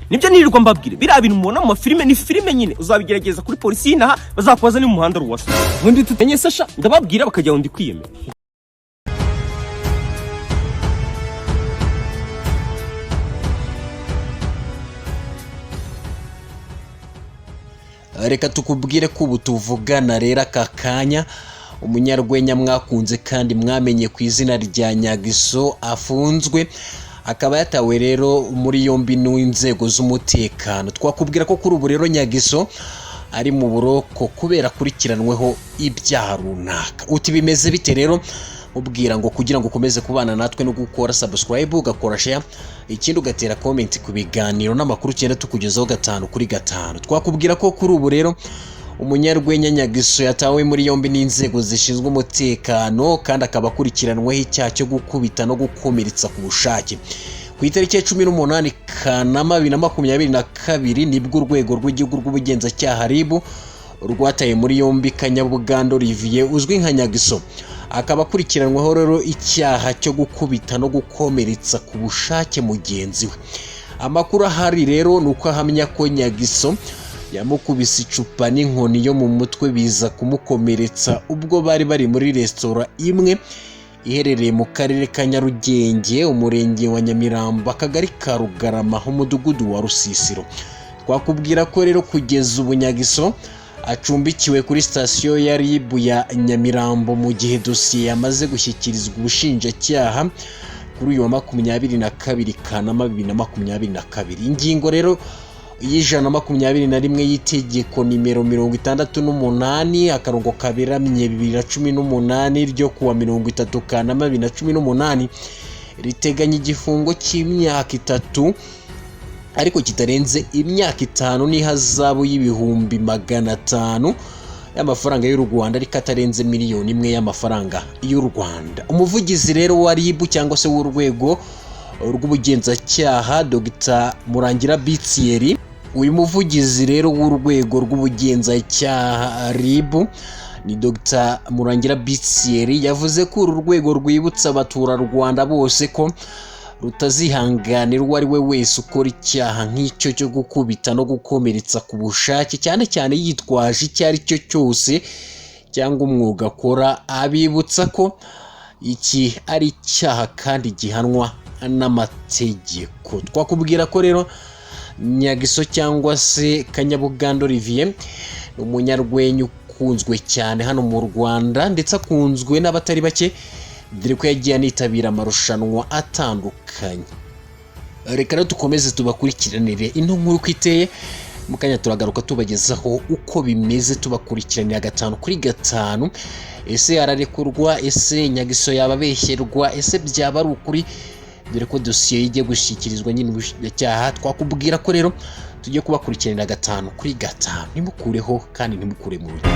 Nibyo nirirwa mbabwire, biriya bintu mubona mu mafilime ni filime nyine. Uzabigerageza kuri polisi y'inaha, bazakubaza niba umuhanda ari uwasa. Ubundi tutenye sasha, ndababwira bakajya ngo ndi kwiyemera. Reka tukubwire ko ubu tuvugana rero aka kanya, umunyarwenya mwakunze kandi mwamenye ku izina rya Nyagiso afunzwe, akaba yatawe rero muri yombi n'inzego z'umutekano. Twakubwira ko kuri ubu rero Nyagiso ari mu buroko kubera akurikiranweho ibyaha runaka. Uti bimeze bite rero? Ubwira ngo kugira ngo ukomeze kubana natwe no gukora subscribe, ugakora share, ikindi ugatera comment ku biganiro n'amakuru ugenda tukugezaho gatanu kuri gatanu. Twakubwira ko kuri ubu rero umunyarwenya Nyagiso yatawe muri yombi n'inzego zishinzwe umutekano, kandi akaba akurikiranweho icyaha cyo gukubita no gukomeretsa ku bushake. Ku itariki ya 18 Kanama 2022 nibwo Urwego rw'Igihugu rw'Ubugenzacyaha, RIB, rwataye muri yombi Kanyabuganda Olivier uzwi nka Nyagiso, akaba akurikiranweho rero icyaha cyo gukubita no gukomeretsa ku bushake mugenzi we. Amakuru ahari rero ni uko ahamya ko Nyagiso yamukubise icupa n'inkoni yo mu mutwe, biza kumukomeretsa ubwo bari bari muri resitora imwe iherereye mu Karere ka Nyarugenge, Umurenge wa Nyamirambo, Akagari ka Rugarama, Umudugudu wa Rusisiro. Twakubwira ko rero kugeza ubu Nyagiso acumbikiwe kuri sitasiyo ya RIB ya Nyamirambo, mu gihe dosiye yamaze gushyikirizwa ubushinjacyaha kuri uyu wa 22 Kanama 2022. Ingingo rero y'121 y'itegeko nimero 68/2018 ryo kuwa 30 Kanama 2018 riteganya igifungo cy'imyaka 3 ariko kitarenze imyaka 5, n'ihazabu y'500,000 y'amafaranga y'u Rwanda ariko atarenze miliyoni 1 y'amafaranga y'u Rwanda. Umuvugizi rero wa RIB cyangwa se w'urwego rw'ubugenzacyaha, Dr Murangira Bitsiyeri, uyu muvugizi rero w'urwego rw'ubugenzacyaha RIB ni Dr Murangira Bitsiyeri, yavuze ko uru rwego rwibutsa abaturarwanda bose ko rutazihanganira uwo ari we wese ukora icyaha nk'icyo cyo gukubita no gukomeretsa ku bushake, cyane cyane yitwaje icyo ari cyo cyose cyangwa umwuga akora. Abibutsa ko iki ari icyaha kandi gihanwa n'amategeko. Twakubwira ko rero Nyagiso cyangwa se Kanyabuganda Olivier ni umunyarwenya ukunzwe cyane hano mu Rwanda, ndetse akunzwe n'abatari bake, dore ko yagiye anitabira amarushanwa atandukanye. Reka rero dukomeze tubakurikiranire ino nkuru uko iteye. Mu kanya turagaruka tubagezaho uko bimeze, tubakurikiranira gatanu kuri gatanu. Ese ararekurwa? Ese Nyagiso yaba abeshyerwa? Ese byaba ari ukuri? Dore ko dosiye igiye gushyikirizwa nyine ubushinjacyaha. Twakubwira ko rero tugiye kubakurikiranira gatanu kuri gatanu. Ntimukureho kandi ntimukure mu rugo.